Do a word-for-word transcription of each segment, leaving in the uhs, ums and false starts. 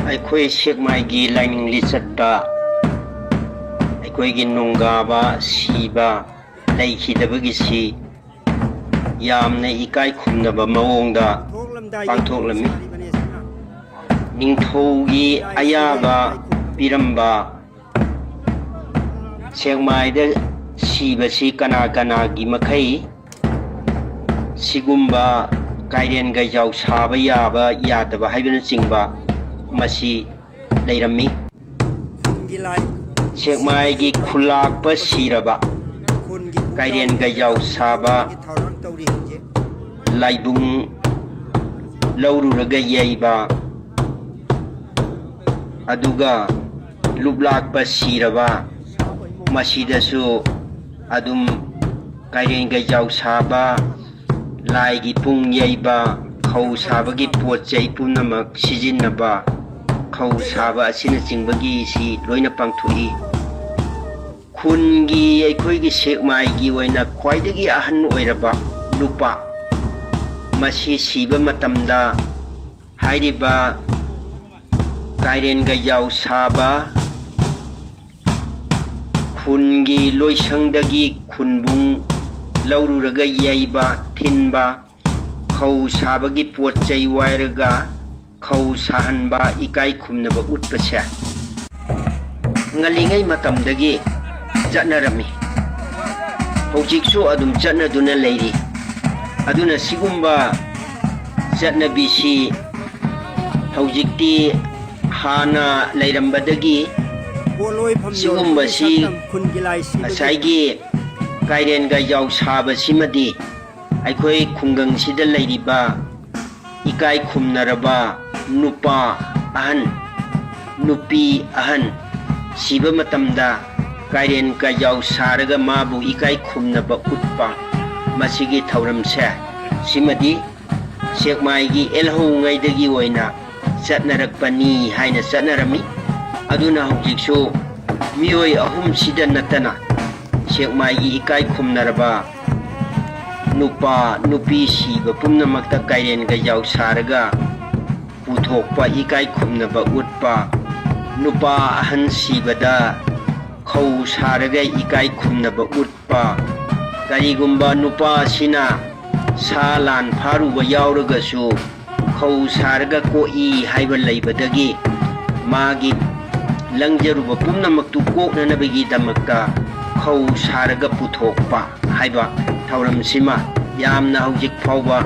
ꯑꯩꯈꯣꯏ ꯁꯦꯛꯃꯥꯏꯒꯤ ꯂꯥꯏꯅꯤꯡ ꯂꯤꯆꯠꯇ ꯑꯩꯈꯣꯏꯒꯤ ꯅꯣꯡꯒꯥꯕ ꯁꯤꯕ ꯂꯩꯈꯤꯗꯕꯒꯤꯁꯤ ꯌꯥꯝꯅ ꯏꯀꯥꯏ ꯈꯨꯝꯅꯕ ꯃꯑꯣꯡꯗ ꯄꯥꯡꯊꯣꯛꯂꯝꯃꯤ꯫ ꯅꯤꯡꯊꯧꯒꯤ ꯑꯌꯥꯕ ꯄꯤꯔꯝꯕ ꯁꯦꯛꯃꯥꯏꯗ ꯁꯤꯕꯁꯤ ꯀꯅꯥ ꯀꯅꯥꯒꯤ ꯃꯈꯩ ꯁꯤꯒꯨꯝꯕ ꯀꯥꯏꯔꯦꯟ ꯒꯩꯖꯥꯎ ꯁꯥꯕ ꯌꯥꯕ ꯌꯥꯗꯕ ꯍꯥꯏꯕꯅꯆꯤꯡꯕ ꯃꯁꯤ ꯂꯩꯔꯝꯃꯤ꯫ ꯁꯦꯛꯃꯥꯏꯒꯤ ꯈꯨꯜꯂꯥꯛꯄ ꯁꯤꯔꯕ ꯀꯥꯏꯔꯦꯟ ꯒꯩꯖꯥꯎ ꯁꯥꯕ ꯂꯥꯏꯕꯨꯡ ꯂꯧꯔꯨꯔꯒ ꯌꯩꯕ, ꯑꯗꯨꯒ ꯂꯨꯞꯂꯥꯛꯄ ꯁꯤꯔꯕ ꯃꯁꯤꯗꯁꯨ ꯑꯗꯨꯝ ꯀꯥꯏꯔꯦꯟ ꯒꯩꯖꯥꯎ ꯁꯥꯕ, ꯂꯥꯏꯒꯤ ꯄꯨꯡ ꯌꯩꯕ, ꯈꯧ ꯁꯥꯕꯒꯤ ꯄꯣꯠ ꯆꯩ ꯄꯨꯝꯅꯃꯛ ꯁꯤꯖꯤꯟꯅꯕ, ꯈꯧ ꯁꯥꯕ ꯑꯁꯤꯅꯆꯤꯡꯕꯒꯤ ꯁꯤ ꯂꯣꯏꯅ ꯄꯥꯡꯊꯣꯛꯏ꯫ ꯈꯨꯟꯒꯤ ꯑꯩꯈꯣꯏꯒꯤ ꯁꯦꯛꯃꯥꯏꯒꯤ ꯑꯣꯏꯅ ꯈ꯭ꯋꯥꯏꯗꯒꯤ ꯑꯍꯟ ꯑꯣꯏꯔꯕ ꯅꯨꯄꯥ ꯃꯁꯤ ꯁꯤꯕ ꯃꯇꯝꯗ ꯍꯥꯏꯔꯤꯕ ꯀꯥꯏꯔꯦꯟ ꯒꯩꯖꯥꯎ ꯁꯥꯕ ꯈꯨꯟꯒꯤ ꯂꯣꯏꯁꯪꯗꯒꯤ ꯈꯨꯟꯕꯨꯡ ꯂꯧꯔꯨꯔꯒ ꯌꯩꯕ, ꯊꯤꯟꯕ, ꯈꯧ ꯁꯥꯕꯒꯤ ꯄꯣꯠ ꯆꯩ ꯋꯥꯏꯔꯒ ꯈꯧ ꯁꯥꯍꯟꯕ ꯏꯀꯥꯏ ꯈꯨꯝꯅꯕ ꯎꯠꯄꯁꯦ ꯉꯜꯂꯤꯉꯩ ꯃꯇꯝꯗꯒꯤ ꯆꯠꯅꯔꯝꯃꯤ꯫ ꯍꯧꯖꯤꯛꯁꯨ ꯑꯗꯨꯝ ꯆꯠꯅꯗꯨꯅ ꯂꯩꯔꯤ꯫ ꯑꯗꯨꯅ ꯁꯤꯒꯨꯝꯕ ꯆꯠꯅꯕꯤꯁꯤ ꯍꯧꯖꯤꯛꯇꯤ ꯍꯥꯟꯅ ꯂꯩꯔꯝꯕꯗꯒꯤ ꯄꯣꯠꯂꯣꯏꯐꯝ ꯌꯣꯟꯕꯒꯤ ꯁꯤꯒꯨꯝꯕꯁꯤ ꯁꯛꯇꯝ ꯈꯨꯟꯒꯤ ꯂꯥꯏꯁꯤꯕꯒꯤ ꯉꯁꯥꯏꯒꯤ ꯀꯥꯏꯔꯦꯟ ꯒꯩꯖꯥꯎ ꯁꯥꯕꯁꯤꯃꯗꯤ ꯑꯩꯈꯣꯏ ꯈꯨꯡꯒꯪꯁꯤꯗ ꯂꯩꯔꯤꯕ ꯏꯀꯥꯏ ꯈꯨꯝꯅꯔꯕ ꯅꯨꯄꯥ ꯑꯍꯟ, ꯅꯨꯄꯤ ꯑꯍꯟ ꯁꯤꯕ ꯃꯇꯝꯗ ꯀꯥꯏꯔꯦꯟ ꯀꯥꯏꯖꯥꯎ ꯁꯥꯔꯒ ꯃꯥꯕꯨ ꯏꯀꯥꯏ ꯈꯨꯝꯅꯕ ꯎꯠꯄ, ꯃꯁꯤꯒꯤ ꯊꯧꯔꯝꯁꯦ ꯁꯤꯃꯗꯤ ꯁꯦꯛꯃꯥꯏꯒꯤ ꯑꯦꯜꯍꯧꯉꯩꯗꯒꯤ ꯑꯣꯏꯅ ꯆꯠꯅꯔꯛꯄꯅꯤ ꯍꯥꯏꯅ ꯆꯠꯅꯔꯝꯃꯤ꯫ ꯑꯗꯨꯅ ꯍꯧꯖꯤꯛꯁꯨ ꯃꯤꯑꯣꯏ ꯑꯍꯨꯝꯁꯤꯗ ꯅꯠꯇꯅ ꯁꯦꯛꯃꯥꯏꯒꯤ ꯏꯀꯥꯏ ꯈꯨꯝꯅꯔꯕ ꯅꯨꯄꯥ ꯅꯨꯄꯤ ꯁꯤꯕ ꯄꯨꯝꯅꯃꯛꯇ ꯀꯥꯏꯔꯦꯟ ꯀꯩꯖꯥꯎ ꯁꯥꯔꯒ ꯄꯨꯊꯣꯛꯄ, ꯏꯀꯥꯏ ꯈꯨꯝꯅꯕ ꯎꯠꯄ, ꯅꯨꯄꯥ ꯑꯍꯟ ꯁꯤꯕꯗ ꯈꯧ ꯁꯥꯔꯒ ꯏꯀꯥꯏ ꯈꯨꯝꯅꯕ ꯎꯠꯄ, ꯀꯔꯤꯒꯨꯝꯕ ꯅꯨꯄꯥ ꯑꯁꯤꯅ ꯁꯥ ꯂꯥꯟ ꯐꯥꯔꯨꯕ ꯌꯥꯎꯔꯒꯁꯨ ꯈꯧ ꯁꯥꯔꯒ ꯀꯣꯛꯏ ꯍꯥꯏꯕ ꯂꯩꯕꯗꯒꯤ ꯃꯥꯒꯤ ꯂꯪꯖꯔꯨꯕ ꯄꯨꯝꯅꯃꯛꯇꯨ ꯀꯣꯛꯅꯅꯕꯒꯤꯗꯃꯛꯇ ꯈꯧ ꯁꯥꯔꯒ ꯄꯨꯊꯣꯛꯄ ꯍꯥꯏꯕ ꯊꯧꯔꯝꯁꯤꯃ ꯌꯥꯝꯅ ꯍꯧꯖꯤꯛ ꯐꯥꯎꯕ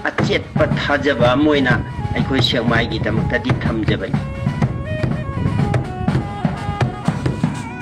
ꯑꯆꯦꯠꯄ ꯊꯥꯖꯕ ꯑꯃ ꯑꯣꯏꯅ ꯑꯩꯈꯣꯏ ꯁꯦꯛꯃꯥꯏꯒꯤꯗꯃꯛꯇꯗꯤ ꯊꯝꯖꯕꯅꯤ꯫